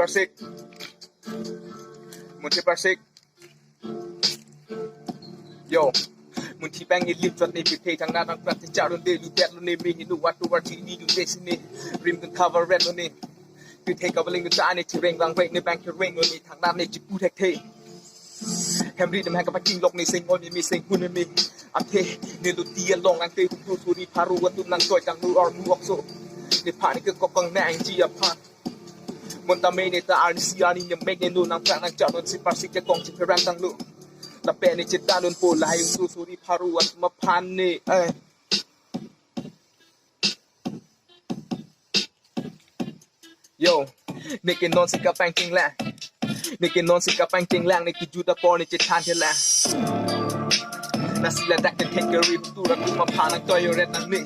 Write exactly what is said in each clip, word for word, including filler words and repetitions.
Parsik. Munthi Parsik. Yo. Munthi bang ilim jot ne pithe thangnat nangprat charun de lu bet lo ne mi hinu wat tu war chini du de sini. Rim dun cover red lo ne. Pithe kavaling ta ne chireng bang reng ne bang chireng lo ne thangnat ne chipu thekthe. Hemri dem ha kapaking lok ne sing on ne mi sing hun ne mi. Athe ne luti along nangte hukru suri pharu atum nangtoi tangnu armu okso. Ne pha ne kekokang nangji aphan. Montame ne ta arnisi arni ne mek ne nu nangprak nangcharun si Parsik jakong si pherang tanglu. Lapen ne chetanun po lahai hukru suri pharu atum aphan ne. Eh. Yo, ne ke non si kapangcheng lang. Ne ke non si kapangcheng lang, ne ke juda por ne chethan the lang. Lasi ladak ne thek keri tu ra kuma pha nangtoi ret nang ne.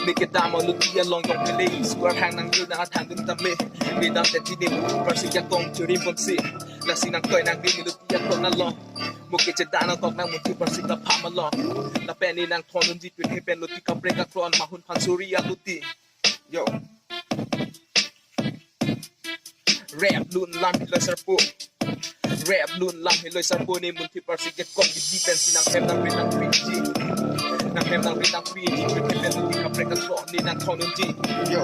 Ne ke dam aluti along yong pele suar hang nang yun nang thang dun tame. Ne dam te ti ne Parsik jakong chiri pon si. Lasi nangtoi nang ne luti akron along. Mo ke chedan nangkok nang Munthi Parsik ta pha ma long. Lapen ne nangthon unji pithe pen luti kaprek akron mahun phan suri aluti. Yo. Rap lun lam hiloi sarpo. Rap lun lam hiloi sarpo ne Munthi Parsik jakong di di pen si nanghem nangpin nangpinji. Nanghem nangpin nangpinji. Pen luti kaprek akron ne nangthon unji. Yo.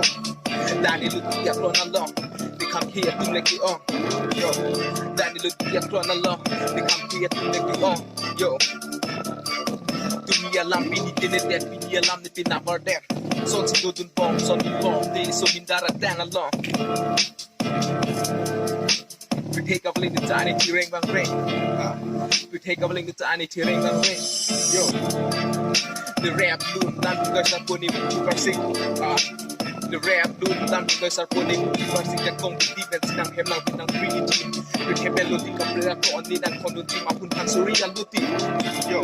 Dani luti akron along. Dikham hi atum leki ong. Yo. Dani luti akron along. Dikham hi atum leki ong. Yo. Tumi alam pini tene det, pini alam ne pina bardet. Son si dodun bom, son di bom, de so mindara tang along. Pithe kavaling ta ne chireng bang reng. Ah. Pithe kavaling ta ne chireng bang reng. Yo. The rap lun lam hiloi sarpo ne Munthi Parsik. Ah. The rap lun lam hiloi sarpo ne Munthi Parsik jakong di di pen si nanghem nangpin nangpinji. Pithe pen luti kaprek akron ne nangthon unji mahun phan suri aluti. Yo.